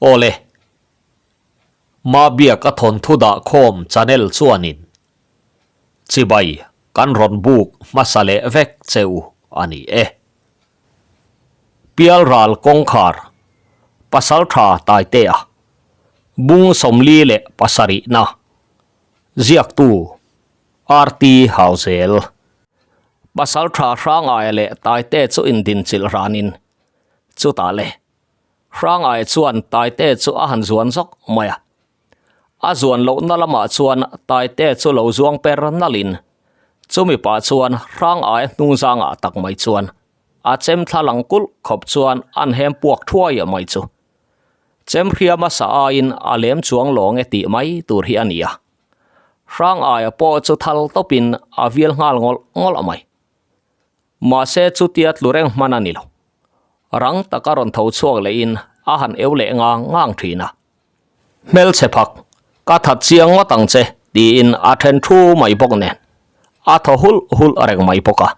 Awle. Mabiak a thawnthu dah khawm channel chuanin chibai kan rawn buk hmasa leh vek che u a ni e. Pialral kawngkhar Pasaltha Taitea Bung 47 na ziaktu RT Hauzel. Pasaltha Hrangaia leh Taite chu indinchilh ranin chutah le Hrangaia chuan Taite chu a han zuan zawk mai a. A zuan lohna lamah chuan Taite chu lo zuang per nalhin chumi pah chuan Hrangaia hnungzangah tak mai chuan a chem thla lang kulh khawp chuan an hem puak thuai mai chu. Chem hriama sa aiin a lem chuang lawng e tih mai tur hi a ni a. Hrangaia pawh chu thal tawpin a vial nghal ngawlh ngawlh mai. Mahse chutia tlu reng hman a ni lo. Rang taka rawn tho chhuak lehin a han eu leh ngang ngang thin a. Hmelchhe phak, ka that chiang ngawt ang che tiin a then thu mai bawk nen a thaw hulh hulh reng mai bawk a.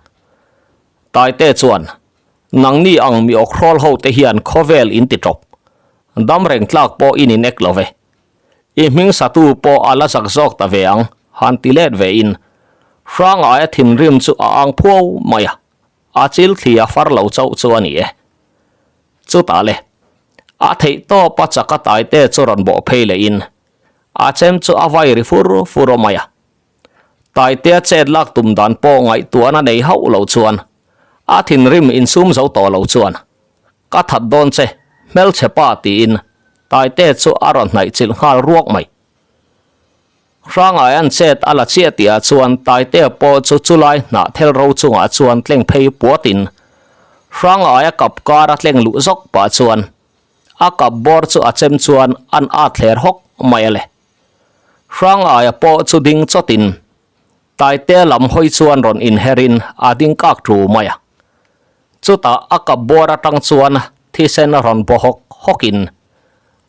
Taite chuan, Nangni ang mi awkhrawl ho te hian khawvel in ti tawp. Dam reng tlak pawh in inek lo ve. I hming satu pawh a la zak zawk ta ve ang, han ti let ve in. Hrangaia thinrim chu a ang phuau mai a, a chil thli a far lo chauh chu a ni e. Chutah le, a theih tawp a chak a taite chu rawn bawh phei leh in, a chem chu a vai ri fur fur mai a. Taitea chet lak tum dan pawh ngaihtuahna nei hauh lo chuan a thinrim insum zo tawh lo chuan, Ka that dawn che, hmelchhe pa tiin Taite chu a rawn hnaih chilh nghal ruak mai. Hrangai an chet a la chiah tihah chuan Taitea pawh chu chulai hnah thel ro chungah chuan tleng phei puatin Hrangai a kap kar a tleng luh zawk pah chuan a kap bawr chu a chem chuan an at thler hawk mai a le. Hrangaia pawh chu ding chawtin Taite lam hawi chuan rawn inherin a ding kak ṭu mai a. Chutah a kap bawr atang chuan thisen rawn baw hawk hawkin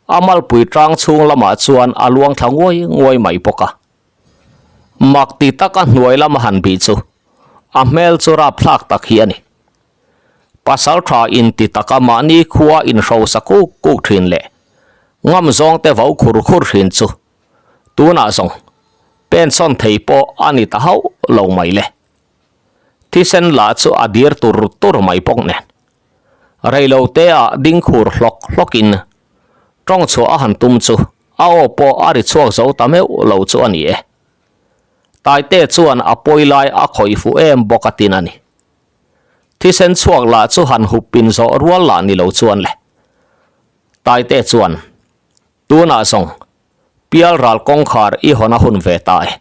a malpui tang chhung lamah chuan a luang thla nguai nguai mai bawk a. Mak ti taka hnuai lama han bih chu a hmel chu rapthlak tak hi a ni. Pasaltha inti taka mahni khua inhrosa kuk kuk thin leh ngam zawngte vo khur khur thin chu tunah zawng pensawn thei pawh a ni ta hauh lo mai le. Thisen lah chu a dir tur tur mai bawk nen. Reilo te ah ding khur hlawk hlawk in tawng chhuah a han tum chu a aw pawh a ri chhuak zo ta meuh lo chu a ni e. Taite chuan a pawi lai a khawih fuh em bawk a tin a ni. Thisen chhuak lah chu han hup pin zawh rual lah ni lo chuan le. Taite chuan, Tunah zawng, Pialral kawngkhar i hawn a hun ve ta e.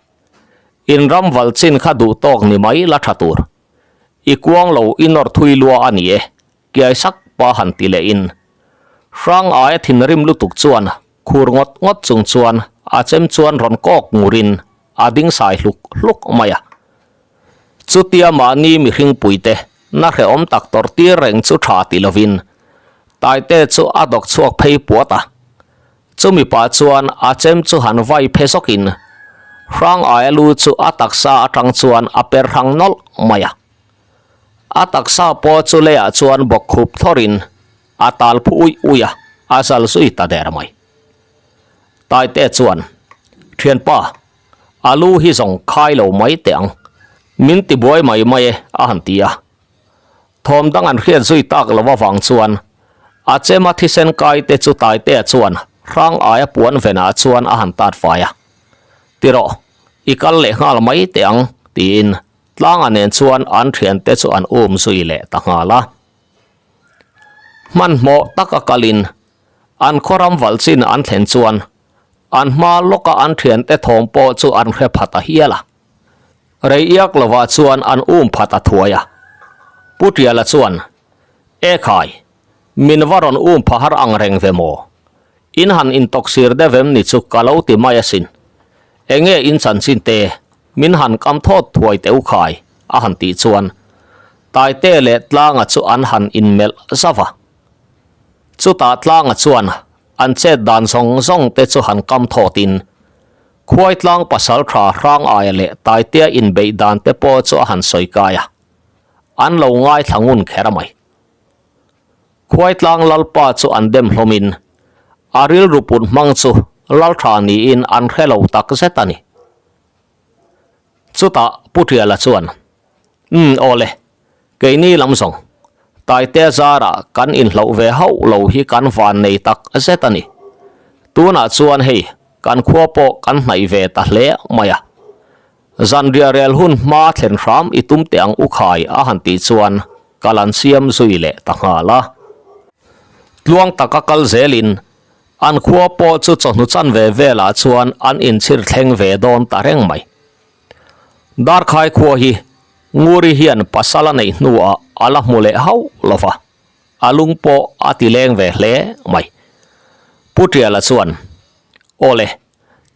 In ram val chin kha duh tawk ni mai la tha tur. I kuang lo i nawr thui lua a ni e, kiai sak pa han ti leh in. Hrang aia thinrim lutuk chuan khur ngawt ngawt chung chuan a chem chuan rawn kawk ngur in a ding sai hluk hluk mai a. Chutia mahni mihring puite na hrehawm tak tawrh tir reng chu tha ti lovin Taite chu a dawk chhuak phei puat a. Chumi pah chuan a chem chu han vai phe zawkin Hrang aia lu chu a taksa atang chuan a per hrang nawlh mai a. A taksa pawh chu leiah chuan bawkkhup thawrin a tal phu uih uih a, a zal zui ta der mai. Taite chuan, Thianpa, a lu hi zawng khai lo mai teh ang, min ti buai mai mai e, a han ti a. Thawm dang an hriat zui tak lo avang chuan a chema thisen kai te chu Taitea chuan hrang aia puan venah chuan a han tat fai a. Ti rawh, i kal leh nghal mai teh ang, tiin tlanga nen chuan an thiante chu an um zui leh ta nghal a. Hmanhmawh taka kalin an khawram valh chin an thlen chuan an hma lawka an thiante thawm pawh chu an hre pha ta hial a. Rei iak lovah chuan an um phat a thuai a. Pu Tiala chuan, E khai, min va rawn um pha har ang reng ve maw? In han intawksir deuh em ni chu ka lo ti mai asin. Enge in chanchin te, min han kam thawt thuai teh u khai, a han tih chuan Taite leh Tlanga chu an han inmelh zauh a. Chutah Tlanga chuan an chet dan zawng zawng te chu han kam thawtin Khuaitlang pasal tha hrang aia leh Taitea inbeih dan te pawh chu a han sawi kai a, an lo ngaithla ngun kher a mai. Khuaitlang lalpa chu an dem hlawmin A rilru put hmang chu lal tha niin an hre lo tak zet a ni. Chutah Pu Tiala chuan, Umm aw le, keini lam zawng, Taitea zarah kan inhloh ve hauh lo hi kan van nei tak zet a ni. Tunah chuan hei kan khua pawh kan hnaih ve ta hle mai a. Zanriah rel hun hma thlen hram i tum teh ang u khai a han tih chuan kal an siam zui leh ta nghal a. Tluang taka kal zelin an khua pawh chu chawhnu chanve velah chuan an inchhir thleng ve dawn ta reng mai. Darkhai khua hi Nguri hian pasal a neih hnuah a la hmu leh hauh lo va, a lung pawh a ti leng ve hle mai. Pu Tiala chuan, Aw le,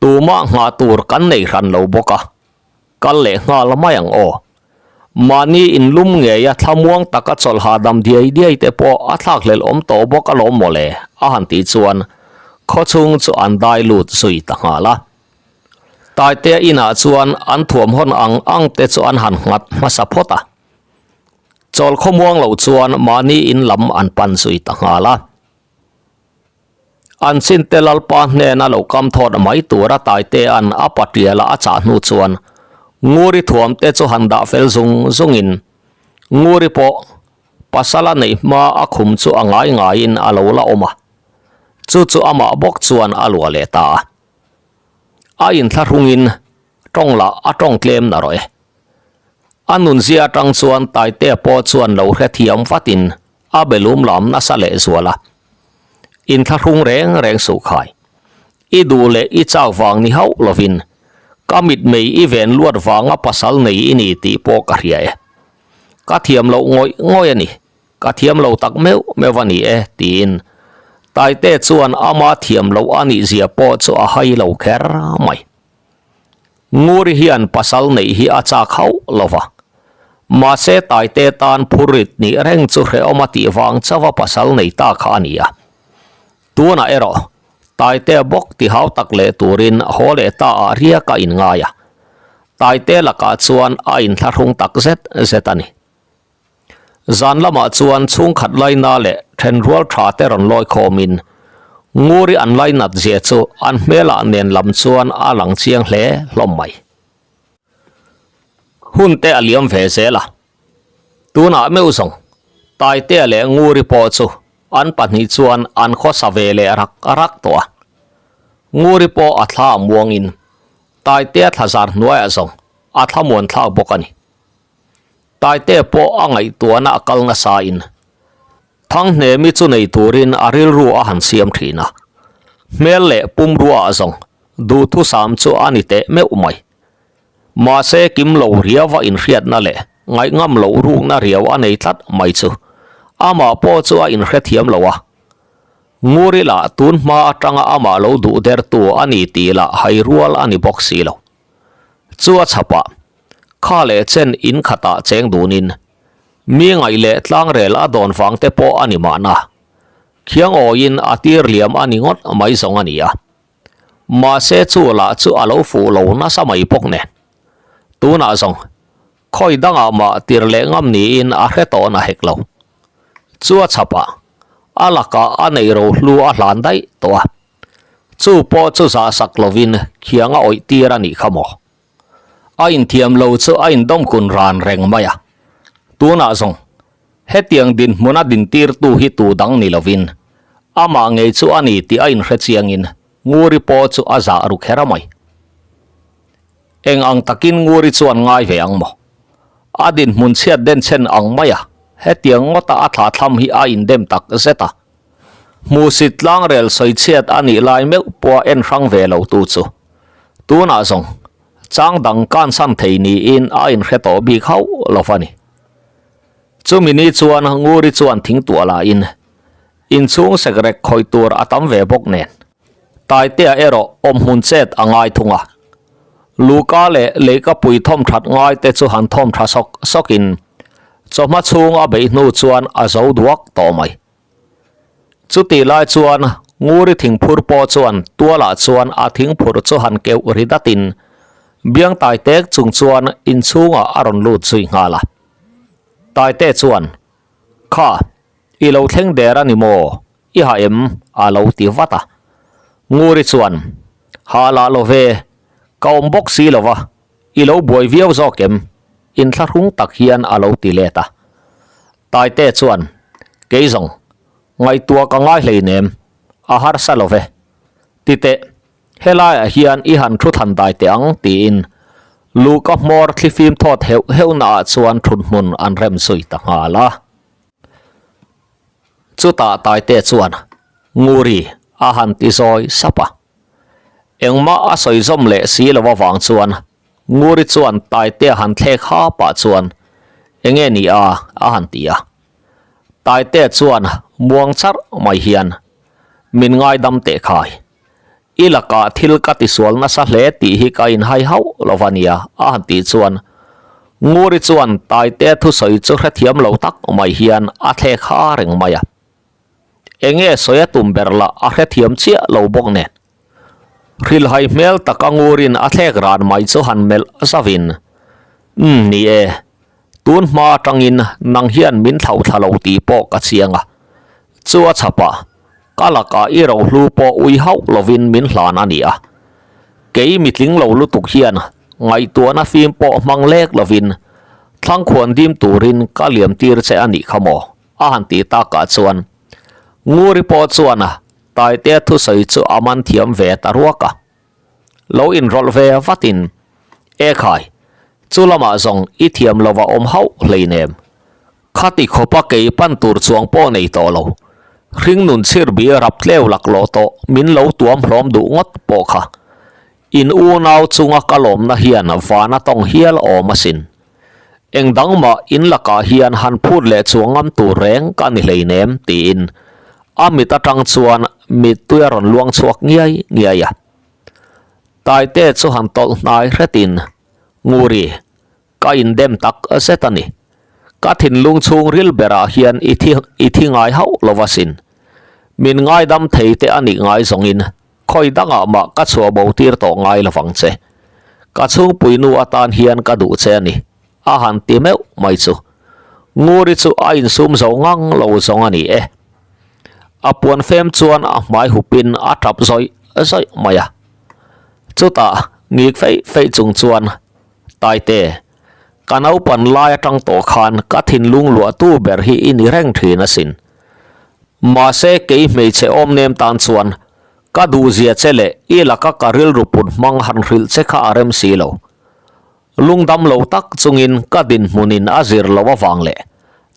Tumah nghah tur kan nei hran lo bawk a, kal leh nghal mai ang aw. Mahni inlum ngeia thlamuang taka chawlh hahdam diai diai te pawh a thlakhlelh awm tawh bawk alawm mawle a han tih chuan khawchhung chu an dai lut zui ta nghal a. Taitea inah chuan an thuamhawn ang ang te chu an han nghat hmasa phawt a. Chawl khawmuang lo chuan mahni in lam an pan zui ta nghal a. An chinte Lalpa hnena lo kam thawt mai tura Taitea'n a patiala a chah hnu chuan Nguri thuamte chu han dah fel zung zungin Nguri pawh pasala neih hma a khum chu a ngai ngaiin a lo la awm a, chu chu amah bawk chuan a luah leh ta a. A inthlahrungin tawng lah a tawng tlem na rawh e. A nunzia atang chuan Taitea pawh chuan lo hrethiam vatin a belum lam nasa leh zual a. Inthlahrung reng reng suh khai. I duh leh i chak vang ni hauh lovin ka mitmei i ven luat vanga pasal nei i ni tih pawh ka hria e. Ka thiam loh ngawih ngawih a ni, ka thiam lo tak meuh meuh a ni e tiin Taite chuan ama thiam loh a nih zia pawh chu a hai lo kher mai. Nguri hian pasal neih hi a chak hauh lo va. Mahse Taite tan phurrit nih reng chu hrehawm a tih vang chauha pasal nei ta kha a ni a. Tunah erawh Taite bawk ti hau tak leh turin haw leh ta ah riak a inngai a. Taite lakah chuan a inthlahrung tak zet zet a ni. Zan lamah chuan chhungkhat laina leh thenrual tha te rawn lawi khawmin Nguri an lainat zia chu an hmelah nen lam chuan a lang chiang hle hlawm mai. Hun te a liam ve zel a, tunah meuh zawng Taitea leh Nguri pawh chu an pahnih chuan an khawsa ve leh rak rak tawh a. Nguri pawh a thla a muangin Taitea thlazar hnuaiah zawng a thlamuan thlak bawk a ni. Taite pawh a ngaihtuahna a kal nasa in Thanghnemi chu nei turin a rilru a han siam thin a, hmel leh pumrua ah zawng duhthusam chu a ni teh meuh mai. Mahse kim lo riau a inhriatna leh ngaihngam loh rukna riau a nei tlat mai chu amah pawh chu a inhrethiam lo a, Nguri lah tun hma atanga amah lo duh dertu a ni tih lah hai rual a ni bawk si lo. Chu a chhapah kha leh chen in khatah cheng dunin mi ngaih leh tlangrel a dawn vang te pawh a ni mahna. Khiang awiin a tir liam a ni ngawt mai zawng a ni a. Mahse chu lah chu a lo fuh lo nasa mai bawk nen. Tunah zawng khawi dangah mah tir leh ngam niin a hre tawh na hek lo. Chu a chhapah a lakah a neih rohlu a hlan daih tawh a. Chu pawh chu zah sak lovin khiang a awih tir a nih kha maw? A inthiam lo chu a indawm kun ran reng mai a. Tunah zawng, hetiang dinhmuna dintirtu hi tu dang ni lovin, amah ngei chu a ni tih a inhre chiangin Nguri pawh chu a zah ru kher a mai. Eng ang takin Nguri chuan ngai ve ang maw? A dinhmun chhiat denchhen ang mai a, hetiang ngawta a thlahthlam hi a indem tak zet a. Hmuhsit tlangrel sawichhiat a nih lai meuh pawha en hrang ve lo tu chu tunah zawng chang dang kansan thei niin a inhre tawh bik hauh lo va ni. Chumi ni chuan Nguri chuan thingtuah lahin inchhung sekrek khawih tur a tam ve bawk nen Taitea erawh awmhmun chet a ngai thung a. Luka leh Leikapui thawmthat ngai te chu han thawmtha sawk sawkin chawhma chhung a beih hnu chuan a zo duak tawh mai. Chutih lai chuan Nguri thingphur pawh chuan tualah chuan a thingphur chu han keuh ri datin biang Taitek chung chuan inchhungah a rawn lut zui nghal a. Taite chuan, Kha, i lo thleng der a ni maw? I ha em? a lo ti vat a. Nguri chuan, Ha lah lo ve, ka awm bawk si lo va, i lo buai viau zawk em? Inthlahrung tak hian a lo ti let a. Taite chuan, Kei zawng, ngaihtuah ka ngai hleinem, a harsa lo ve. Titeh, helaiah hian i han thu than dai teh ang tiin Luka hmawr thlifim thawt heuh heuh naah chuan thuthmun an rem zui ta nghal a. Chutah Taite chuan Nguri a han ti zawi sap a. Engmah a sawi zawm leh si lo avang chuan Nguri chuan Taitea han thlek ha pah chuan Enge ni a? a han ti a. Taitea chuan muang charh mai hian Min ngaidam teh khai. I lakah thil ka tisual nasa hle tih hi ka inhai hauh lo va nia, a han tih chuan Nguri chuan Taitea thusawi chu hrethiam lo tak mai hian a thlek ha reng mai a. Enge sawi a tum ber lah a hrethiam chiah lo bawk nen. Hrilhai hmel taka Ngurin a thlek ran mai chu han melh zavin, Umm ni e, tun hma atangin nang hian min thlauh thla lo tih pawh ka chiang a, chu a chhapah ka lakah i rohlu pawh ui hauh lovin min hlan a ni a. Kei mitling lo lutuk hian ngaihtuahna fim pawh hmang lek lovin thlangkhuan dim turin ka liam tir che a nih kha maw? a han tih takah chuan Nguri pawh chuan Taitea thusawi chu a man thiam ve ta ruak a. Lo inrawlh ve vatin, E khai, chu lamah zawng i thiam lo a awm hauh hleinem. Khati khawpa kei pan tur chuang pawh nei tawh lo. Hringnun chhirbi rap tleu laklawh tawh min lo tuam hlawm duh ngawt pawh kha. In unau chunga ka lawmna hian van a tawng hial awm asin. Eng dang mah in lakah hian han phut leh chuang ngam tur reng ka ni hleinem tiin a mit atang chuan mittui a rawn luang chhuak ngiai ngiai a. Taite chu han tawlh hnai hretin, Nguri, ka indem tak zet a ni. Ka thinlung chhung ril berah hian i thi i thi ngai hauh lo asin. Min ngaidam thei te a nih ngai zawngin Khawi dangah mah ka chhuah bo tir tawh ngai lovang che. Ka chhungpui nu atan hian ka duh che a ni, a han ti meuh mai chu. Nguri chu a insum zo ngang lo zawng a ni e. A puan fem chuan a hmai hupin a tap zawih zawih mai a. Chutah ngik feih feih chung chuan, Taite, ka naupan lai atang tawh khan ka thinlung luahtu ber hi i ni reng thin asin. Mahse kei hmeichhe awm nem tan chuan ka duhzia che leh i laka ka rilru put hmang han hrilh che kha a rem si lo. Lungdam lo tak chungin ka dinhmunin a zir lo avang leh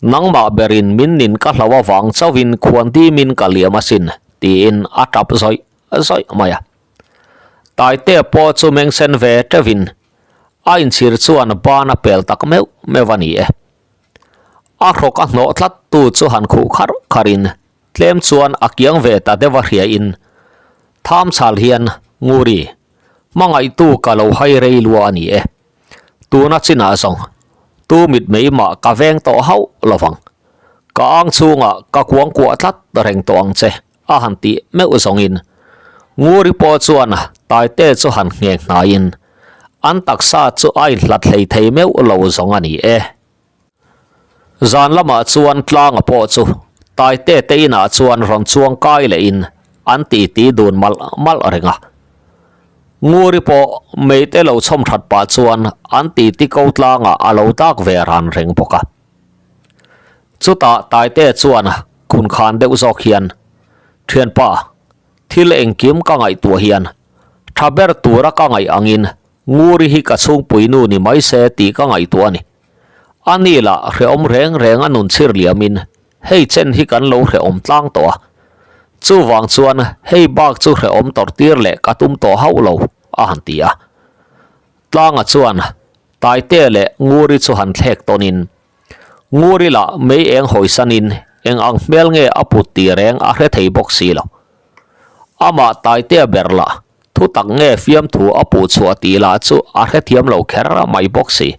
nangmah berin min nin ka hlo avang chauhin khuan dimin ka liam asin tiin a tap zawih zawih mai a. Taitea pawh chu mengsen ve teuhin a inchhir chuan ban a pel tak meuh meuh a ni e. A hrawk a hnawh tlat tu chu han khuh kharh kharh in tlem chuan a kiang ve ta deuh a hria in tham chhal hian Nguri hmangaihtu ka lo hai rei lua a ni e. Tuna chinah zawng tu mitmei mah ka veng tawh hauh lovang. Ka ang chhungah ka kuangkuah tlat reng tawh ang che a han tih meuh zawng in Nguri pawh chuan Taite chu han ngheng hnai in an taksa chu a inhlat hlei thei meuh lo zawng a ni e. Zan lamah chuan tlanga pawh chu Taite te inah chuan rawn chuang kai leh in an titi dun malh malh reng a. Nguri pawh meite lo chhawm that pah chuan an titi ko tlangah a lo dak ve ran reng bawk a. Chutah Taite chuan khun khan deuh zawk hian, Thianpa, thil engkim ka ngaihtuah hian tha ber tura ka ngaih angin Nguri hi ka chhungpui nu ni mai se tih ka ngaihtuah a ni. A ni lah hrehawm reng reng a nun chhir liamin hei chen hi kan lo hrehawm tlang tawh a. Chuvang chuan hei bak chu hrehawm tawrh tir leh ka tum tawh hauh lo, a han ti a. Tlanga chuan Taitea leh Nguri chu han thlek tawnin Nguri lah mei eng hawisanin eng ang hmel nge a put tih reng a hre thei bawk si lo. Amah Taitea ber lah Thu tak nge fiamthu a puh chhuah tih lah chu a hrethiam lo kher mai bawk si.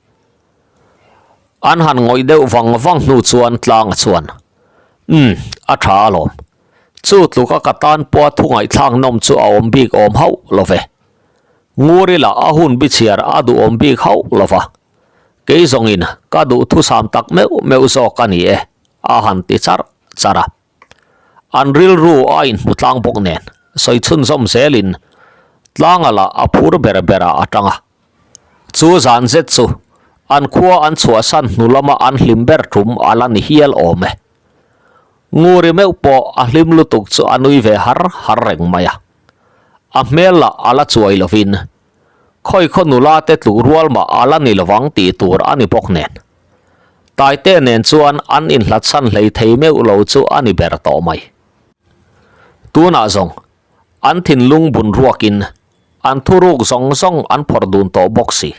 An han ngawih deuh vang vang hnu chuan tlanga chuan, Umm, a tha alawm. Chu tluka ka tan pawha thu ngaihthlak nawm chu a awm bik awm hauh lo ve. Nguri lah a hun bichhiar a duhawm bik hauh lo va. Kei zawngin ka duhthusam tak meuh meuh zawk a ni e, a han ti charh charh a. An rilru a inhmu tlang bawk nen. sawi chhunzawm zelin tlanga lah a phur ber berah a tang a. Chu zan zet chu an khua an chhuahsan hnu lama an hlim ber tum a la ni hial awm e. Nguri meuh pawh a hlim lutuk chu a nui ve har har reng mai a. A hmel lah a la chuai lovin khawi khaw nula te tluk rual mah a la ni lovang tih tur a ni bawk nen. Taite nen chuan an inhlatsan hlei thei meuh lo chu a ni ber tawh mai. Tunah zawng an thinlung bun ruakin an thuruk zawng zawng an phawrh dun tawh bawk si.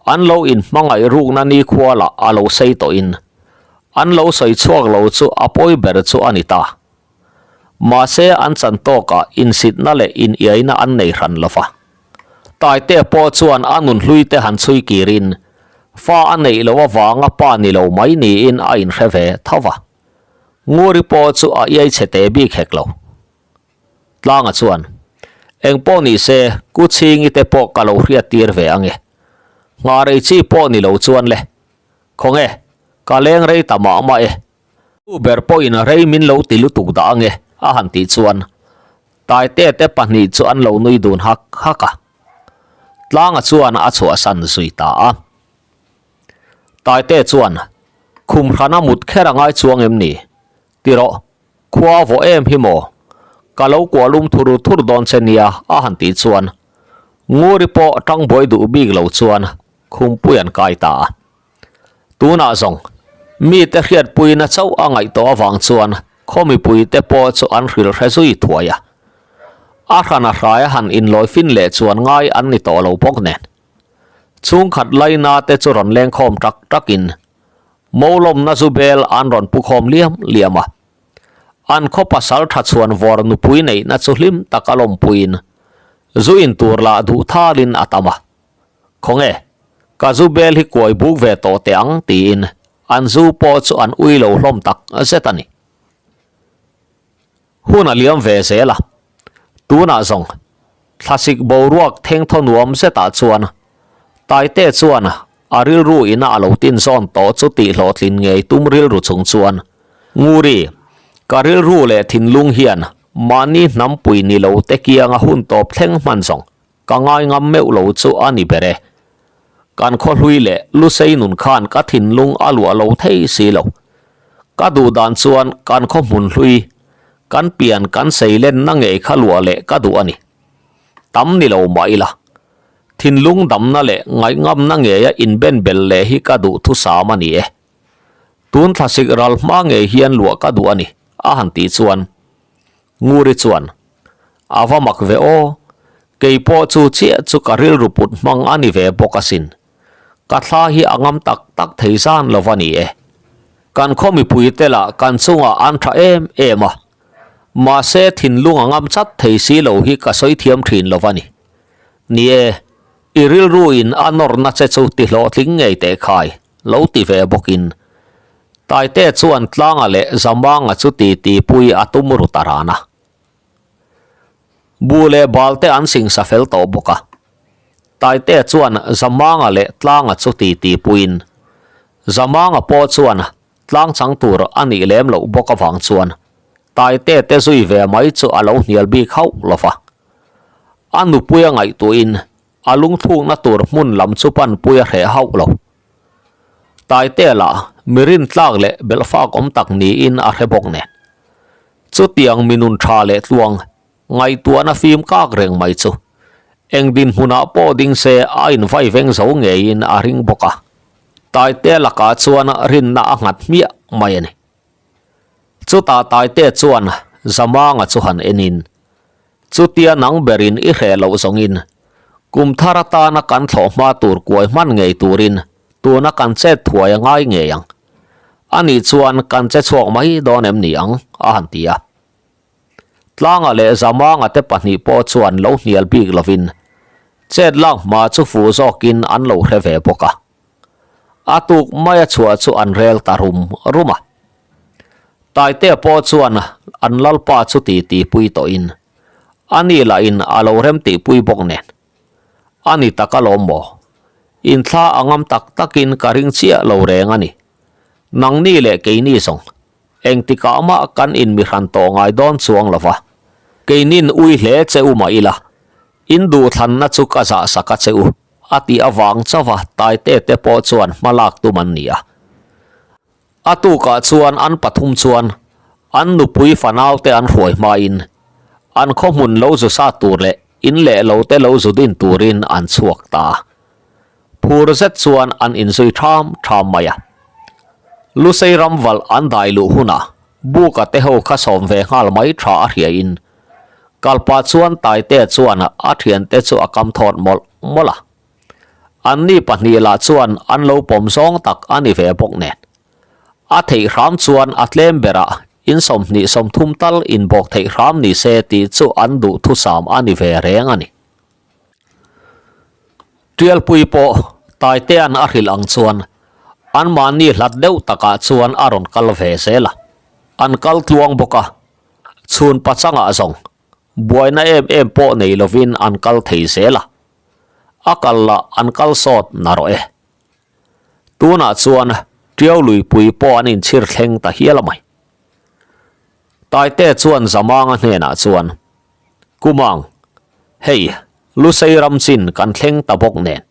An lo inhmangaih rukna nikhua lah a lo sei tawhin an lo sawi chhuak lo chu a pawi ber chu a ni ta. Mahse an chan tawkah insitna leh iniaina an nei hran lo va. Taite pawh chuan a nunhlui te han chhui kirin fa a neih loh avanga pa ni lo mai niin a inhre ve tho va. Nguri pawh chu a iai chhe te bik hek lo. Tlanga chuan, Eng pawh ni se, Ku Chhingi te pawh ka lo hriat tir ve ange. Nghah rei chi pawh ni lo chuan le. Khawnge, ka leng rei ta mah mah e. Tu ber pawhin rei min lo ti lutuk dah ange, a han tih chuan Taite te pahnih chu an lo nui dun hak hak a. Tlanga chuan a chhuahsan zui ta a. Taite chuan, Khum hrana mut kher a ngai chuang em ni? Ti rawh, khua a vawh em hi maw? Ka lo kuah lum thur thur dawn che nia a han tih chuan Nguri pawh tangbuai duh bik lo chuan khumpui an kai ta a. Tunah zawng mite hriatpuina chauh a ngaih tawh avang chuan khaw mipuite pawh chu an hrilh hre zui thuai a. A hran a hrai a han inlawi fin leh chuan ngai an ni tawh lo bawk nen. Chhungkhat laina te chu rawn lengkhawm tak takin Mawlawmna zu bel an rawn pu khawm liam liam a. An khaw pasal tha chhuan vawr nupui neihna chu hlim tak a lawmpuiin zu in tur lah duh thalin a tam a. Khawnge, ka zu bel hi kuai buk ve tawh teh ang tiin an zu pawh chu an ui lo hlawm tak zet a ni. Hun a liam ve zel a, tunah zawng thlasik boruak thengthaw nuam zetah chuan Taite chuan a rilru ina a lo tin zawn tawh chu tihhlawhtlin ngei tum rilru chung chuan Nguri, ka rilru leh thinlung hian mahni hnampui ni lo te kianga hun tawp thleng hman zawng ka ngai ngam meuh lo chu a ni ber e. Kan khawhlui leh Lusei nun khan ka thinlung a luah lo thei si lo. Ka duh dan chuan kan khaw hmun hlui, kan pian kan sei lenna ngei kha luah leh ka duh a ni. Tam ni lo mah ila, thinlung damna leh ngaihngamna ngeia inben bel leh hi ka duh thusam a ni e. Tun thlasik ral hma ngei hian luah ka duh a ni, a han tih chuan Nguri chuan, A va mak ve aw, kei pawh chu chiah chu ka rilru put hmang a ni ve bawk asin. Ka thla hi a ngam tak tak thei zan lo va ni e. Kan khaw mipuite lah kan chungah an tha em em a, mahse thinlung a ngam chat thei si lo hi ka sawi thiam thin lo va ni. Ni e, i rilru in a nawrna che chu ti hlawhtling ngei teh khai, lo ti ve bawkin Taite chuan Tlanga leh Zamanga chu titi pui a tum ru ta ran a. Bu leh bal te an singsa fel tawh bawk a. Taite chuan Zamanga leh Tlanga chu titi puiin Zamanga pawh chuan tlang chang tur a nih lem loh bawk avang chuan Taite te zui ve mai chu a lo hnial bik hauh lo va. A nupui a ngaihtuahin a lungthlukna tur hmun lam chu panpui a hreh hauh lo. Taite lah mi rintlak leh belhfak awm tak niin a hre bawk nen. Chutiang mi nun tha leh tluang ngaihtuahna fim kak reng mai chu eng dinhmunah pawh ding se a invai veng zo ngeiin a ring bawk a. Taite lakah chuan rinna a nghat hmiah mai a ni. Chutah Taite chuan Zamanga chu han enin, Chutia nang berin i hreh loh zawngin kum thar atana kan thlawh hma tur kuai hman ngei turin tuna kan chet thuai a ngai ngei ang. Ani chuan kan che chhuak mai dawn em ni ang? a han ti a. Tlanga leh Zamanga te pahnih pawh chuan lo hnial bik lovin chet lak hma chu fuh zawkin an lo hre ve bawk a. A tuk maia chhuah chu an rel ta rum rum a. Taitea pawh chuan an lalpa chu titi pui tawhin a ni lahin a lo rem tihpui bawk nen. A ni tak alawm maw? Inthla a ngam tak takin ka ring chiah lo reng a ni. Nangni leh keini zawng engtikah mah kan inmihran tawh ngai dawn chuang lo va. Keinin ui hle che u mah ila, in duhthlanna chu ka zahsak a che u, a tih avang chauha Taite te pawh chuan hma lak tum an ni a. A tukah chuan an pathum chuan an nupui fanaute an hruai hmain an khaw hmun lo zu sa tur leh in leh lo te lo zu din turin an chhuak ta a. Phur zet chuan an inzui ṭham ṭham mai a. Lusei ram valh an dai luh hunah Buka te ho kha sawm ve nghal mai ṭha a hriain kalpah chuan Taitea chuan a ṭhiante chu a kam thawt mawlh mawlh a. Anni pahnih lah chuan an lo pawm zawng tak a ni ve bawk nen. A theih hram chuan a tlem berah in 20 30 tal inbawk theih hram ni se tih chu an duhthusam a ni ve reng a ni. Tialpui pawh Taitea'n a hrilh ang chuan anmahni hlat deuh takah chuan a rawn kal ve zel a. An kal tluang bawk a, chhun pachangah zawng buaina em em pawh nei lovin an kal thei zel a. A kal lah an kal sawt narawh e. Tunah chuan Tiau luipui pawh an inchhir thleng ta hial a mai. Taite chuan Zamanga hnenah chuan, Kumang, hei Lusei ram chin kan thleng ta bawk nen,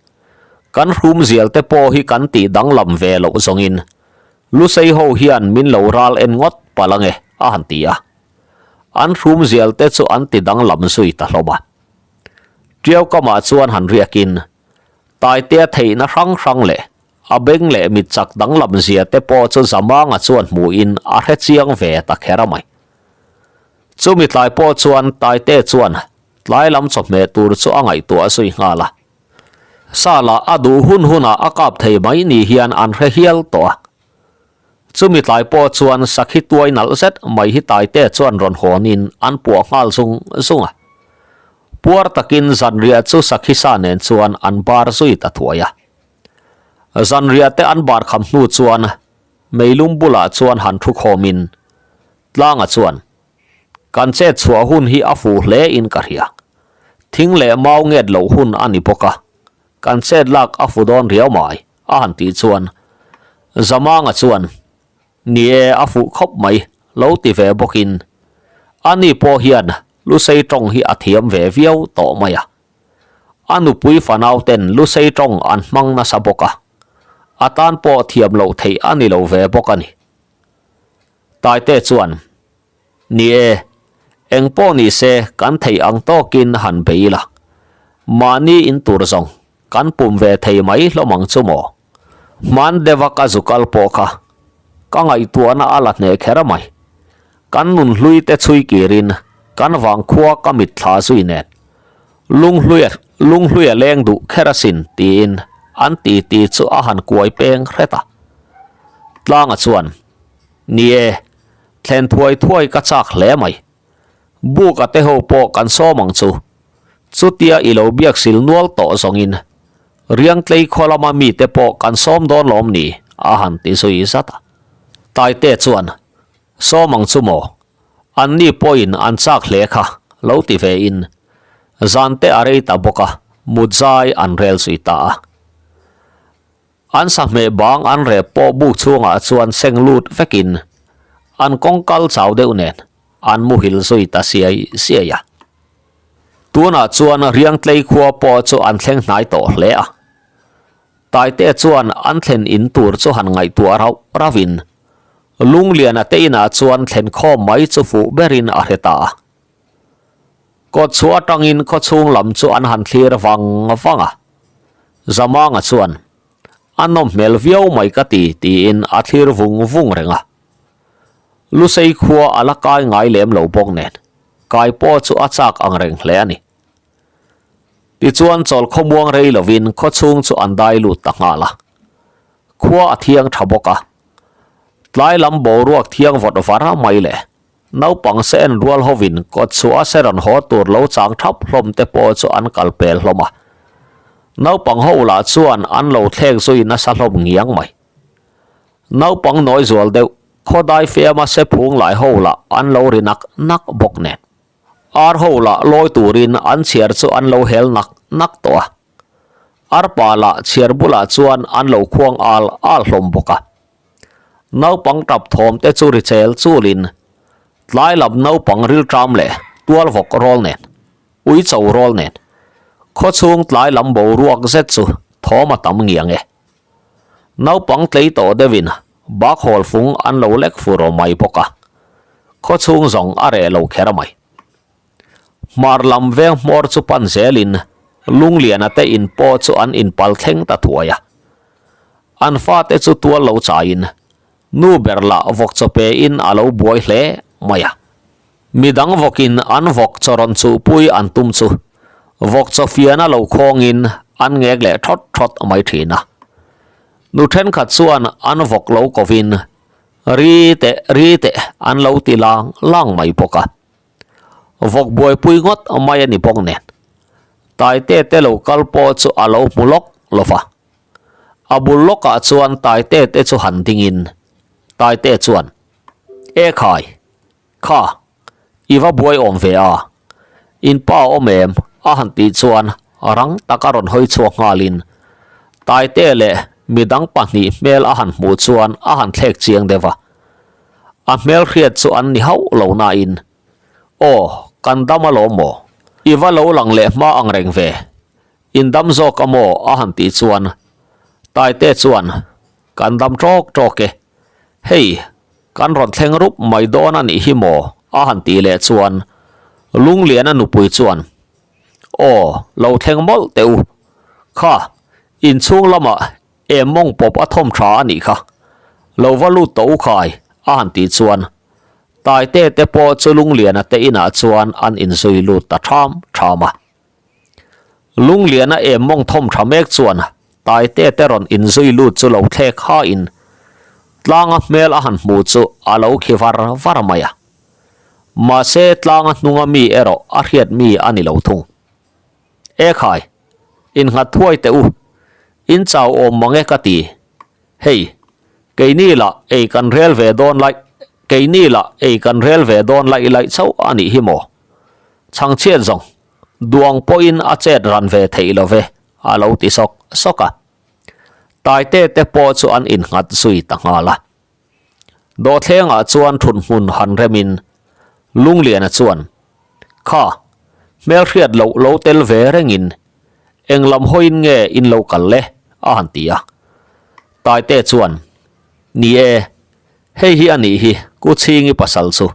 kan hrum zial te pawh hi kan tih danglam ve loh zawngin Lusei ho hian min lo ral en ngawt palh ange a han ti a. An hrum zial te chu an ti danglam zui ta hlawm a. Tiau kamah chuan han riakin Taitea theihna hrang hrang leh a beng leh mit chak danglam zia te pawh chu Zamanga chuan hmuhin a hre chiang ve ta kher a mai. Chumi tlai pawh chuan Taitea chuan tlai lam chawhmeh tur chu a ngaihtuah zui nghal a. Sa lah a duh hun hunah a kap thei mai ni hian an hre hial tawh a. Chumi tlai pawh chuan sakhi tuai nalh zet mai hi Taitea chuan rawn hawnin an puah nghal zung zung a. Puar takin zanriah chu sakhi sa nen chuan an bar zui ta thuai a. Zanriah te an bar kham hnu chuan meilum bulah chuan han thu khawmin Tlanga chuan, Kan chet chhuah hun hi a fuh hle in ka hria. Thing leh mau nget loh hun a ni bawk a, kan chet lak a fu dawn riau mai, a han tih chuan Zamanga chuan, Ni e, a fuh khawp mai, lo ti ve bawkin ani pawh hian Lusei tawng hi a thiam ve viau tawh mai a. A nupui fanau ten Lusei tawng an hmang nasa bawk a, a tan pawh thiam loh theih a ni lo ve bawk a ni. Taite chuan, Ni e, eng pawh ni se kan theih ang tawkin han bei ila, mahni in tur zawng kan pum ve thei mai hlawm ang chu maw? Hman deuha ka zu kal pawh kha ka ngaihtuahna a la hneh kher mai. Kan nun hlui te chhui kirin kan vangkhua ka mitthla zui nen lunghlui lunghlui a leng duh kher asin tiin an titi chu a han kuai peng hret a. Tlanga chuan, Ni e, thlen thuai thuai ka chak hle mai. Buka te ho pawh kan sawm ang chu. Chutia i lo biak sil nual tawh zawngin Riangtlei khaw lama mite pawh kan sawm dawn lawm ni? a han ti zui zat a. Taite chuan, Sawm ang chu maw? Anni pawhin an chak hle kha, lo ti ve in. Zante a rei ta bawk a, mut zai an rel zui ta a. An sahmeh bang an rep pawh buk chhungah chuan seng lut vekin an kawng kal chau deuh nen an muhil zui ta siai siai a. Tunah chuan Riangtlei khua pawh chu an thleng hnai tawh hle a. Taite chuan an thlen in tur chu han ngaihtuah rauh rauhin Lungliana te inah chuan thlen khawm mai chu fuh berin a hre ta a. Kawtchhuah atangin khawchhung lam chu an han thlir vang vang a. Zamanga chuan, A nawm hmel viau mai ka ti, tiin a thlir vung vung reng a. Lusei khua a la kai ngai lem lo bawk nen, kai pawh chu a chak ang reng hle a ni. Tichuan chawl khawmuang rei lovin khawchhung chu an dai lut ta nghal a. Khua a thiang tha bawk a. Tlai lam boruak thiang vawt var mai leh Naupang se en rual hovin kawtchhuah a se rawn haw tur lo chang thap hlawm te pawh chu an kal pel hlawm a. Naupang ho lah chuan an lo thlek zui nasa hlawm ngiang mai. Naupang nawi zual deuh, khawdai fiama se phung lai ho lah an lo ri nak nak bawk nen. Ar ho lah lawi turin an chhiar chu an lo hel nak nak tawh a. Arpa lah chhiar bulah chuan an lo khuang al al hlawm bawk a. Naupang tap thawm te chu ri chel chulin tlai lam naupang rilṭam leh Tual vawk rawl nen, uicho rawl nen, khawchhung tlai lam boruak zet chu thawm a tam ngiang e. Naupang tlei tawh deuhin bak hawl fung an lo lek fur aw mai bawk a, khawchhung zawng a reh lo kher mai. Hmar lam veng hmawr chu pan zelin Lungliana te in pawh chu an inpal thleng ta thuai a. An fate chu tual lo chaiin nu ber lah vawk chaw pe in a lo buai hle mai a. Midang vawkin an vawk chaw rawn chuhpui an tum chu vawk chaw fiana lo khawngin an ngek leh thawt thawt mai thin a. Nu thenkhat chuan an vawk lo kovin ri teh ri teh an lo ti lang lang mai bawk a. Vawk buaipui ngawt mai a ni bawk nen Taite te lo kal pawh chu a lo hmu lawk lo va. A bul lawkah chuan Taite te chu han dingin Taite chuan, E khai! Kha, i va buai awm ve a, in pa awm em? a han tih chuan rang taka rawn hawi chhuak nghalin Taite leh midang pahnih hmel a han hmuh chuan a han thlek chiang deuh a. A hmel hriat chu an ni hauh lo nain, Aw, kan dam alawm maw? I va lo lang leh hma ang reng ve, in dam zawk a maw? a han tih chuan Taite chuan, Kan dam tawk tawk e, hei, Kan rawn thleng rup mai dawn a nih hi maw? a han tih leh chuan Lungliana nupui chuan, Aw, lo thleng mawlh teh u. Kha, inchhung lamah em mawng pawp a thawm tha a nih kha. Lo va lut tawh u khai, a han tih chuan Taite te pawh chu Lungliana te inah chuan an inzui lut ta ṭham ṭham a. Lungliana em mawng thawm tha mek chuan Taite te rawn inzui lut chu lo thlek hain tlanga hmel a han hmuh chu a lo khi var var mai a. Mahse tlanga hnunga mi erawh a hriat mi a ni lo thung. E khai, innghat thuai teh u, in chau awm mang e ka ti. Hei, keini lah ei kan rel ve dawn laih, keini lah ei kan rel ve dawn laih laih chauh a nih hi maw? Chhangchhiat zawng, duang pawhin a chet ran ve theih lo ve, a lo ti sawk sawk a. Taite te pawh chu an innghat zui ta nghal a. Dawhthlengah chuan thunhmun han remin Lungliana chuan, Kha, hmelhriat loh lo tel ve rengin eng lam hawiin nge in lo kal le? a han ti a. Taite chuan, Ni e, hei hi a nih hi Ku Chhingi pasal chu.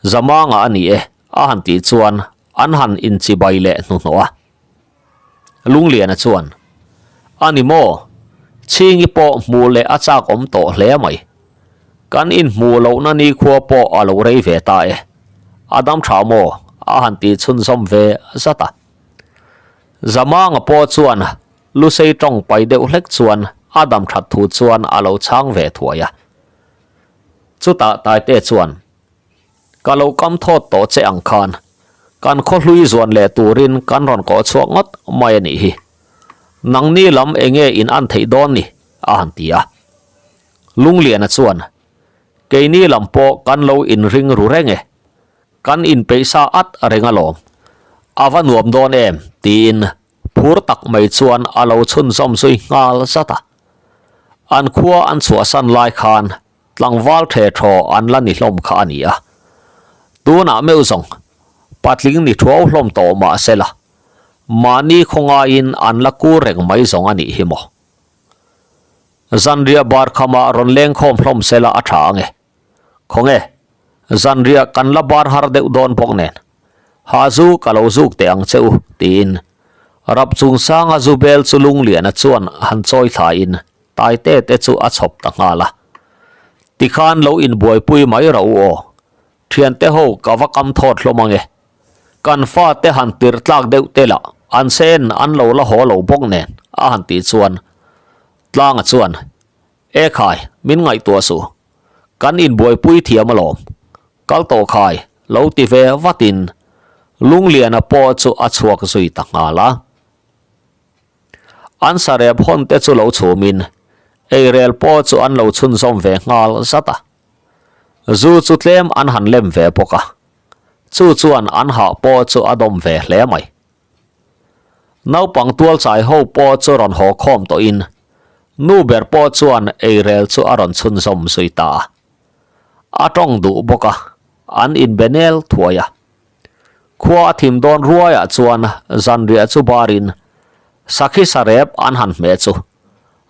Zamanga a ni e, a han tih chuan an han inchibai leh hnuhnawh a. Lungliana chuan, A ni maw? Chhingi pawh hmuh leh a chak awm tawh hle mai. Kan inhmuh lohna nikhua pawh a lo rei ve ta e. A dam tha maw? a han tih chhunzawm ve zat a. Zamanga pawh chuan Lusei tawng pai deuh hlek chuan a dam that thu chuan a lo chhang ve thuai a. Chutah Taite chuan, Ka lo kam thawt tawh che ang khan kan khaw hlui zuan leh turin kan rawn kawh chhuak ngawt mai a nih hi. Nangni lam eng nge in an theih dawn ni? a han ti a. Lungliana chuan, Keini lam pawh kan lo inring ru reng e. Kan inpeihsa at reng alawm. A va nuam dawn em? tiin phur tak mai chuan a lo chhunzawm zui nghal zat a. An khua an chhuahsan lai khan Tlangval the thaw an la ni hlawm kha a ni a. Tunah meuh zawng, patling ni thuau hlawm tawh mah se la, mahni khawngaiin an la kur reng mai zawng a nih hi maw? Zanriah bar khamah rawn leng khawm hlawm se la a tha ang e. Khawnge, zanriah kan la bar har deuh dawn bawk nen, ha zu ka lo zuk teh ang che u, tiin rap chungsanga zu bel chu Lungliana chuan han chawi thlain Taite te chu a chhawp ta nghal a. Tikhan lo inbuaipui mai rauh u aw. Thiante ho ka va kam thawt hlawm ange. Kan fate han tir tlak deuh te lah an sen an lo la haw lo bawk nen a han tih chuan Tlanga chuan, E khai, min ngaihtuah suh. Kan inbuaipui thiam alawm. Kal tawh khai, lo ti ve vatin Lungliana pawh chu a chhuak zui ta nghal a. An sarep hawn te chu lo chhumin eirel pawh chu an lo chhunzawm ve nghal zat a. Zu chu tlem an han lem ve bawk a, chu chuan an hah pawh chu a dawm ve hle mai. Naupang tualchai ho pawh chu rawn haw khawm tawhin nu ber pawh chuan eirel chu a rawn chhunzawm zui ta a. A tawng duh bawk a, an inbe nel thuai a. Khua a thim dawn ruaiah chuan zanriah chu barin sakhi sarep an han hmeh chu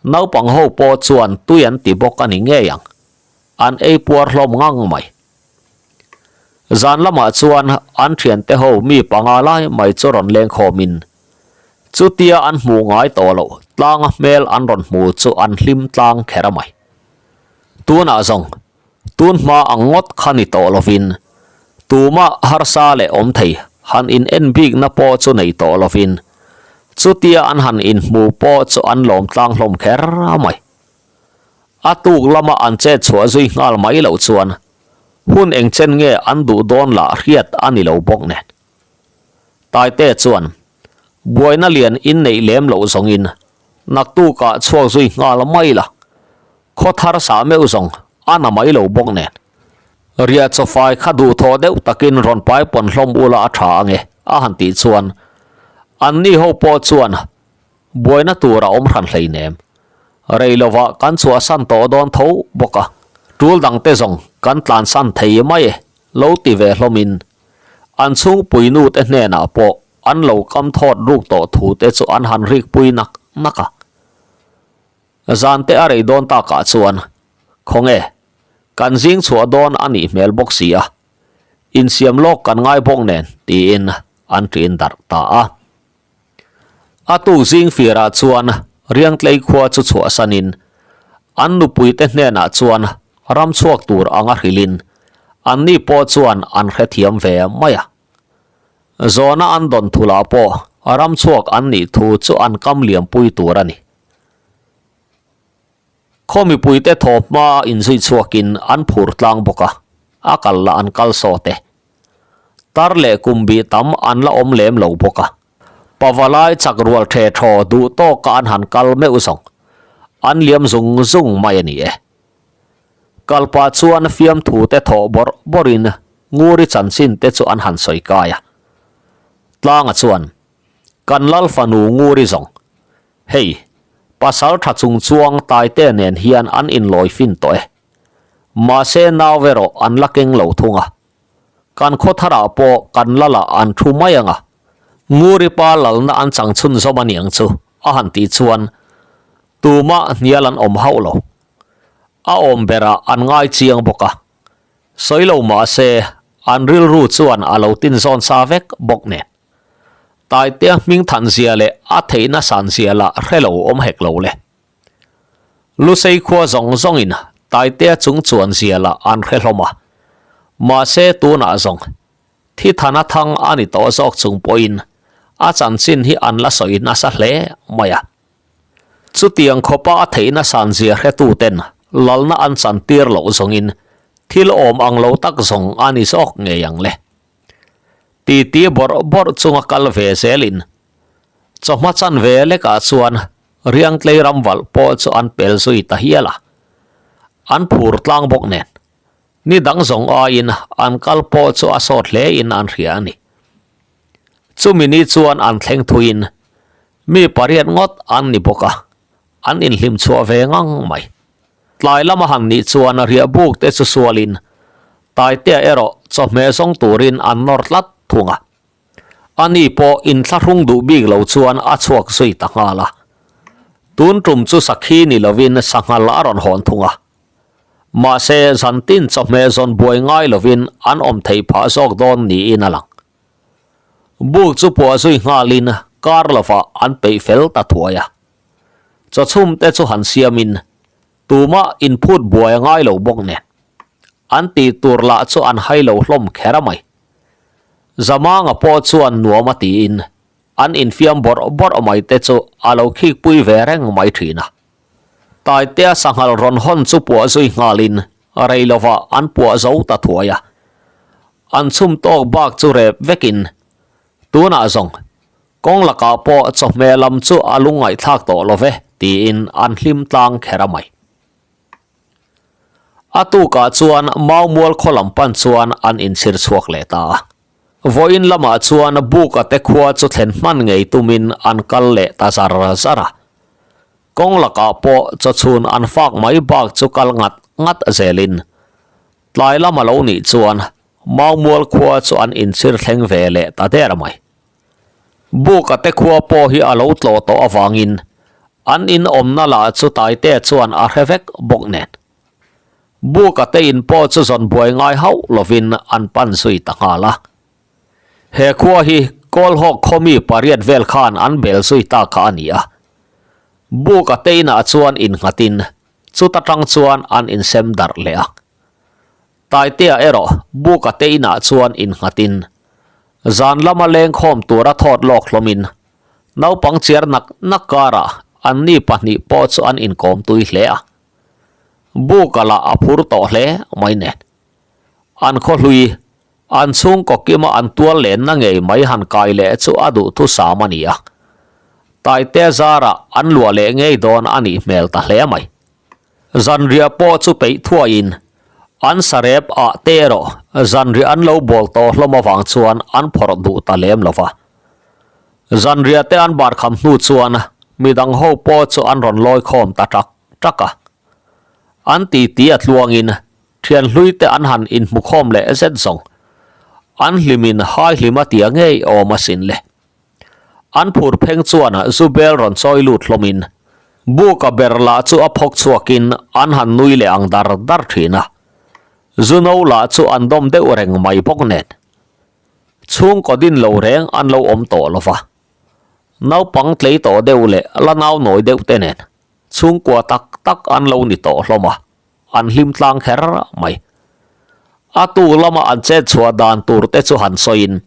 naupang ho pawh chuan tui an ti bawk a ni ngei ang, an ei puar hlawm ngang mai. Zan lamah chuan an thiante ho mi panga lai mai chu rawn leng khawmin chutia an hmuh ngai tawh loh tlanga hmel an rawn hmu chu an hlim tlang kher a mai. Tunah zawng tun hma ang ngawt kha ni tawh lovin tumah harsa leh awm thei han in en bikna pawh chu nei tawh lovin chutia an han inhmu pawh chu an lawm tlang hlawm kher a mai. A tuk lama an chet chhuah zui nghal mai loh chuan hun eng chen nge an duh dawn lah hriat a ni lo bawk nen. Taite chuan buaina lian inneih lem loh zawngin naktukah chhuak zui nghal mai la, khaw thar sah meuh zawng a na mai lo bawk nen. Riah chawfai kha duhthawh deuh takin rawn pai pawn hlawm ula a tha ange a han tih chuan anni ho pawh chuan Buaina tur a awm hran hleinem. Rei lovah kan chhuahsan tawh dawn tho bawk a, tul dangte zawng kan tlansan thei mai e, lo ti ve hlawmin an chhungpui nute hnenah pawh an lo kam thawt ruk tawh thute chu an han rikpui nak nak a. Zante a rei dawn takah chuan khawnge kan zing chhuah dawn a nih hmel bawk si a, insiam lawk kan ngai bawk nen tiin an ṭin darh ta a. A tuk zing firah chuan Riangtlei khua chu chhuahsanin an nupuite hnenah chuan ram chhuak tur anga hrilhin anni pawh chuan an hrethiam ve mai a. Zawhna an dawn thulah pawh ram chhuak an nih thu chu an kam liampui tur a ni. Khaw mipuite thaw hmaa inzui chhuakin an phur tlang bawk a, a kal lah an kal sawt e. Tar leh kum bih tam an la awm lem lo bawk a. Pavalai chak rual the thaw duh tawka an han kal meuh zawng an liam zung zung mai a ni e. Kalpah chuan fiamthu te thawh bawrh bawrhin Nguri chanchin te chu an han sawi kai a. Tlanga chuan, Kan lal fanu Nguri zawng, hei, pasal tha chung chuang Taite nen hian an inlawi fin tawh e. Mahse nau erawh an la keng lo thung a. Kan khaw tharah pawh kan lala an thu mai ang a, Nguri pa lalna an chang chhunzawm a niang chu a han tih chuan tumah hnial an awm hauh lo. A awm berah an ngai chiang bawk a, sawi lo mahse an rilru chuan a lo tin zawn sa vek bawk nen. Taitea hming than zia leh a theihna san zia lah hre lo awm hek lo le. Lusei khua zawng zawngin Taitea chung chuan zia lah an hre hlawm a, mahse tunah zawng thi thana thang a ni tawh zawk chung pawhin a chanchin hi an la sawi nasa hle mai a. Chutiang khawpa a theihna san zia hretuten lalna an chantir loh zawngin thil awm ang lo tak zawng a ni zawk ngei ang le. Titi bawrh bawrh chunga kal ve zelin chawhma chanve lekah chuan Riangtlei ram valh pawh chu an pel zui ta hial a, an phur tlang bawk nen. Ni dang zawng aiin an kal pawh chu a sawt hle in an hria a ni. Chumi ni chuan an thleng thuiin mi pariat ngawt an ni bawk a, an inhlim chhuah ve ngang mai. Tlai lama han nih chuan riahbuk te chu sualin Taitea erawh chawhmeh zawng turin an nawr tlat thung a. Ani pawh inthlahrung duh bik lo chuan a chhuak zui ta nghal a. Tun tum chu sakhi ni lovin sanghal a rawn hawn thung a. Mahse, zantin chawhmeh zawn buai ngai lovin an awm theih phah zawk dawn niin a lang. Buk chu puah zui nghalin kar lovah an peih fel ta thuai a. Chawchhum te chu han siamin tumah inphut buai a ngai lo bawk nen. An tih tur lah chu an hai lo hlawm kher a mai. Zamanga pawh chuan nuam a tiin an infiam bawrh bawrh mai te chu a lo khikpui ve reng mai thin a. Taitea sanghal rawn hawn chu puah zui nghalin rei lovah an puah zo ta thuai a. An chhum tawk bak chu rep vekin tunah zawng kawng lakah pawh chawhmeh lam chu a lungngaihthlak tawh lo ve tiin an hlim tlang kher a mai. A tukah chuan Maumual khaw lam pan chuan an inchhir chhuak leh ta a. Vawiin lamah chuan Buka te khua chu thlen hman ngei tumin an kal leh ta zar zar a. Kawng lakah pawh chawchhun an fak mai bak chu kal ngat ngat zelin tlai lam a lo nih chuan. Maumual khua chu an inchhir thleng ve leh ta der mai. Buka te khua pawh hi a lo tlawh tawh avangin an in awmna lah chu Taitea chuan a hre vek bawk nen. Buka te in pawh chu zawn buai ngai hauh lovin an pan zui ta nghal a. He khua hi Kawlhawk khawmi pariat vel khan an bel zui ta kha a ni a. Buka te inah chuan innghatin chuta tang chuan an insem darh leh a. Taitea erawh Buka te inah chuan innghatin zan lama lengkhawm tura thawt lawk hlawmin naupang chiar nak nak karah anni pahnih pawh chu an inkawm tui hle a. Buka lah a phur tawh hle mai nen. An khawhlui, an chhungkaw kima an tual lenna ngei mai han kai leh chu a duhthusam a ni a. Taitea zarah an luah leh ngei dawn a nih hmel ta hle mai. Zanriah pawh chu peih thuaiin an sarep ah te erawh zanriah an lo bawl tawh hlawm avang chuan an phawrh duh ta lem lo va. Zanriah te an bar kham hnu chuan midang ho pawh chu an rawn lawi khawm ta ṭak ṭak a. An titi a tluangin thian hlui te an han inhmu khawm leh zet zawng. An hlimin hai hlim a tia ngei awm asin le. An phur pheng chuan zu bel rawn chawi lut hlawmin Buka ber lah chu a phawk chhuakin an han nui leh ang dar dar thin a. Zu no lah chu an dawm deuh reng mai bawk nen. Chhungkaw din lo reng an lo awm tawh lo va. Naupang tlei tawh deuh leh la nau nawi deuh te nen chhungkua tak tak an lo ni tawh hlawm a. An hlim tlang kher mai. A tu lama an chet chhuah dan tur te chu han sawiin,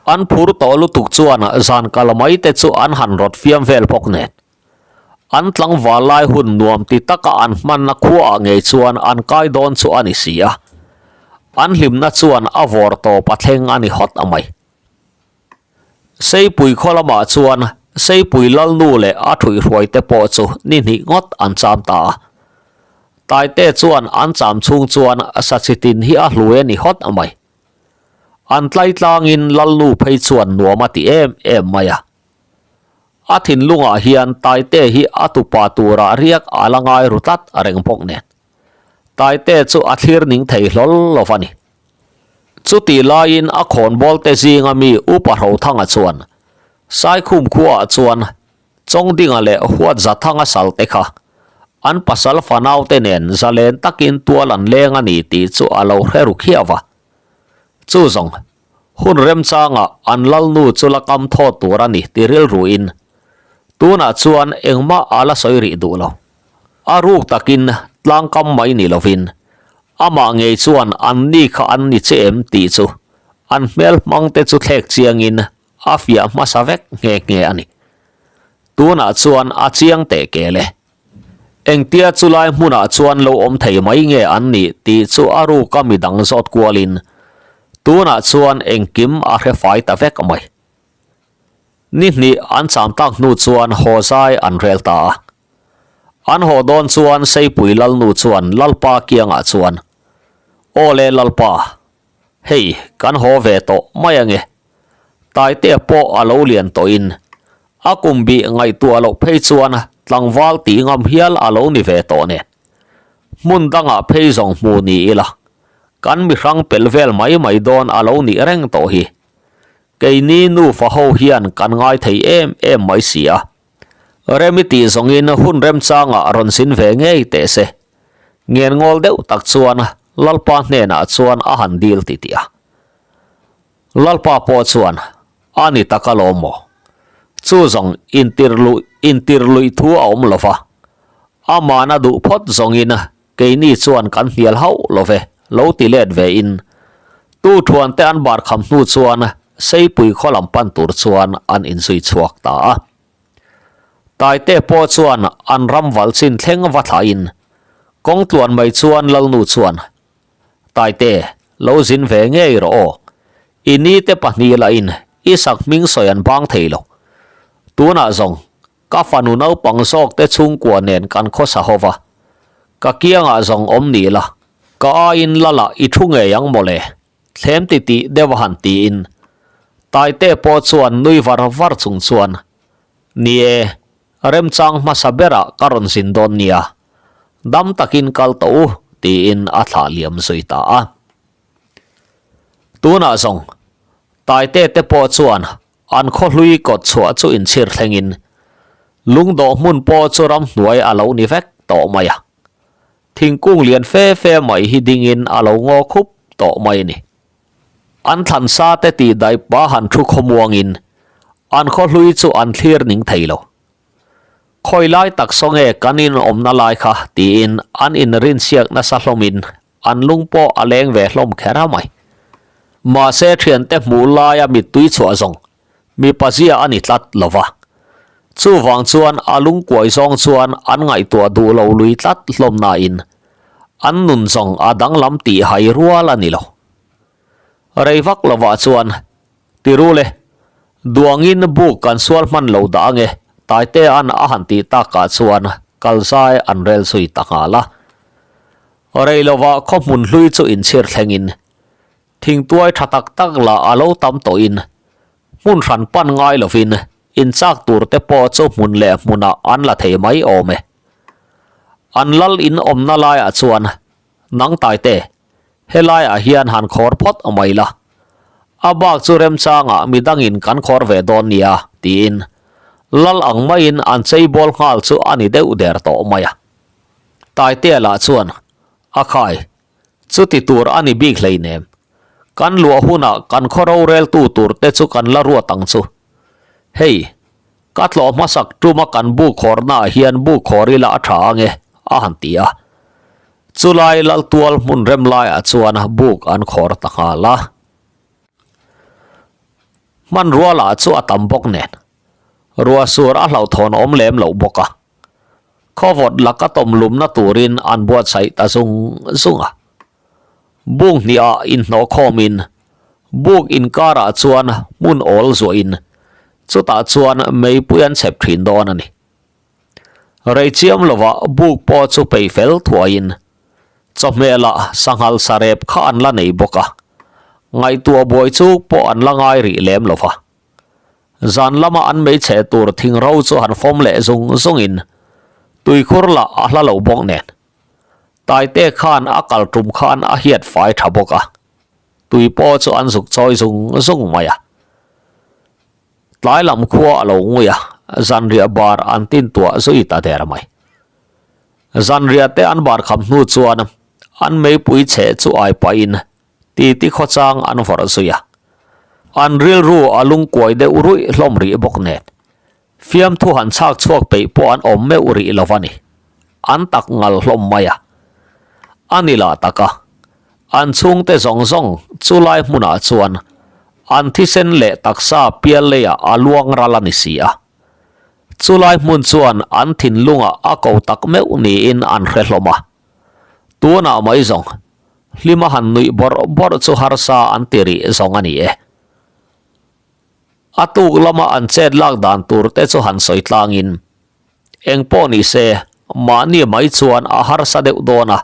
an phur tawh lutuk chuan zan kal mai te chu an han rawt fiam vel bawk nen. An tlangval lai hun nuam ti taka an hmanna khuaah ngei chuan an kai dawn chu a ni si a. An hlimna chuan a vawr tawp a thleng a ni hawt a mai. Seipui khaw lamah chuan Seipui Lalnu leh a ṭhuihhruai te pawh chu ni hnih ngawt an cham ta a. Taite chuan an cham chhung chuan Sachi tin hi a hlui a ni hawt mai. An tlaitlangin Lalnu phei chuan nuam a ti em em mai a. A thinlungah hian Taite hi a tupa turah riak a la ngai ru tlat reng bawk nen. Taite chu a thlir ning thei hlawl lo va ni. Chutih laiin a khawnbawlte zinga mi Upa Hrothanga chuan Saikhum khuaah chuan Chawngdinga leh Huatzathanga salte kha an pasal fanaute nen zalen takin tual an leng a ni tih chu a lo hre ru khiau va. Chu zawng, hun remchangah an lalnu chu la kam thawt tur a ni ti rilruin tunah chuan engmah a la sawi rih duh lo. A ruk takin tlangkam mai ni lovin Amah ngei chuan an ni kha an ni che em tih chu an hmel hmang te chu thlek chiangin a fiah hmasa vek nghe nghe a ni. Tunah chuan a chiang teh kel e. Engtia chulai hmunah chuan lo awm thei mai nge an nih tih chu a ruka midang zawt kualin tunah chuan engkim a hre fai ta vek mai. Ni hnih an cham tak hnu chuan haw zai an rel ta a. An haw dawn chuan Seipui Lalnu chuan Lalpa kiangah chuan, Aw le Lalpa, hei kan haw ve tawh mai ange. Taitea pawh a lo lian tawhin a kum bih ngaihtuah loh phei chuan tlangval tih ngam hial a lo ni ve tawh nen. Hmun dangah phei zawng hmu ni ila, kan mihrang pel vel mai mai dawn a lo nih reng tawh hi. Keini nufa ho hian kan ngai thei em em mai si a. Remi tih zawngin hun remchangah rawn zin ve ngei teh se. Ngenngawl deuh tak chuan Lalpa hnenah chuan a han dil titih a. Lalpa pawh chuan, A ni tak alawm maw? Chu zawng intirluh intirluih thu a awm lo va. Aman a duh phawt zawngin keini chuan kan hnial hauh lo ve, lo ti let ve in. Tu thuante an bar kham hnu chuan Seipui khaw lam pan tur chuan an inzui chhuak ta a. Taite pawh chuan an ram val chin thleng va thlahin kawng tluan mai chuan Lalnu chuan, Taite, lo zin ve ngei rawh aw. I nite pahnih lahin i sakhming sawi an bang thei lo. Tunah zawng Ka fanu naupang zawk te chhungkua nen kan khawsa ho va, ka kiangah zawng awm ni la, ka aiin la lah i thu ngei ang mawle, thlem ti tih deuh a han tiin Taite pawh chuan nui var var chung chuan, Ni e, remchang hmasa berah ka rawn zin dawn nia, dam takin kal tawh u, tiin a thlah liam zui ta a. Tunah zawng, Taite te pawh chuan an khaw hlui kawt chhuah chu inchhir thlengin lungdawh hmun pawh chu ramhnuai a lo ni vek tawh mai a. Thingkung lian fe fe mai hi dingin a lo ngaw khup tawh mai a ni. An thlan sa te tih daih pa han thu khawmuangin an khaw hlui chu an thlir ning thei lo. Khawi lai tak saw nge kan in awmna lai kha tiin an inrinsiak nasa hlawmin an lung pawh a leng ve hlawm kher a mai. Mahse thiante hmuh laia mittui chhuah zawng mipa zia a ni tlat lo va. Chuvang chuan a lungkuai zawng chuan an ngaihtuah duh lo lui tlat hlawm nain an nun zawng a danglam tih hai rual a ni lo. Rei vak lovah chuan Tirule, duangin buk kan sual hman lo dah ange, Taitea'n a han tih takah chuan kalzai an rel zui ta nghal a. Rei lovah khaw hmun hlui chu inchhir thlengin thingtuai tha tak tak lah a lo tam tawhin hmun hran pan ngai lovin inchak tur te pawh chu hmun leh hmunah an la thei mai awm e. An lal in awmna laiah chuan Nang Taite, helaiah hian han khawr phawt mai la. A bak chu remchangah midangin kan khawr ve dawn nia, tiin lal ang maiin an cheibawl nghal chu a ni deuh der tawh mai a. Taitea lah chuan, A khai, chuti tur a ni bik hleinem. Kan luah hunah kan khaw roreltu tur te chu kan la ruat ang chu. Hei, Ka tlawh hmasak tuma kan bu khawrnaah hian bu khawr ila a tha ange, a han ti a. Chulai Laltual hmun rem laiah chuan buk an khawr ta nghal a. Hmanrua lah chu a tam bawk nen, ruahsur a hlauhthawn awm lem loh bawk a. Khawvawt laka tawmlumna turin an buatsaih ta zung zung a. Buk hniah inhnawh khawmin buk inkarah chuan hmun awl zuahin chutah chuan meipui an chhep thin dawn a ni. Rei chiam lovah buk pawh chu peih fel thuaiin chawhmeh lah sanghal sarep kha an la nei bawk a, ngaihtuah buai chu pawh an la ngai rih lem lo va. Zan lama an meichhe tur thingro chu han fawm leh zung zungin tuikhur lah a hla lo bawk nen. Taite khan a kal tum khan a hiat fai tha bawk a, tui pawh chu an zuk chawi zung zung mai a. Tlai lam khua a lo ngui a, zanriah bar an tin tuah zui ta der mai. Zanriah te an bar kham hnu chuan an meipui chhe chu ai pahin titi khawchang an vawrh zui a. An rilru a lungkuai deuh ruih hlawm rih bawk nen. Fiamthu han chhak chhuak peih pawh an awm meuh rih lo va ni. An tak ngal hlawm mai a. A ni lah tak a. An chhungte zawng zawng chu lai hmunah chuan an thisen leh taksa pial leiah a luang ral a ni si a. Chu lai hmun chuan an thinlungah a ko tak meuh niin an hre hlawm a. Tunah mai zawng hlima han nuih bawrh bawrh chu harsa an ti rih zawng a ni e. A tuk lama an chet lak dan tur te chu han sawi tlangin, Eng pawh ni se, mahni mai chuan a harsa deuh dawn a,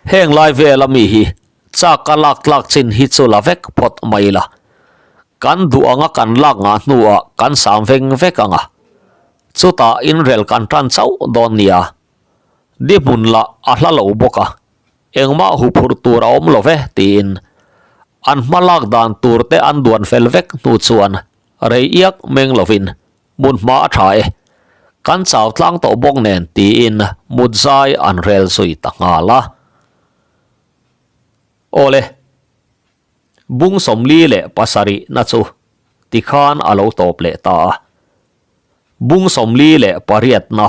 heng lai vela mi hi chak a lak tlak chin hi chu la vek phawt mai la. Kan duh anga kan lak ngah hnuah kan sam veng vek ang a, chutah inrel kan tan chauh dawn nia. Di hmun lah a hla lo bawk a, Engmah huphurh tur a awm lo ve, tiin an hma lak dan tur te an duan fel vek hnu chuan rei iak meng lovin hmun hma a tha e, kan chau tlang tawh bawk nen tiin mut zai an rel zui ta nghal a. Awle, bung 47 na chu tikhan a lo tawp leh ta a, bung 48 na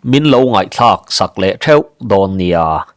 min lo ngaihthlak sak leh theuh dawn nia.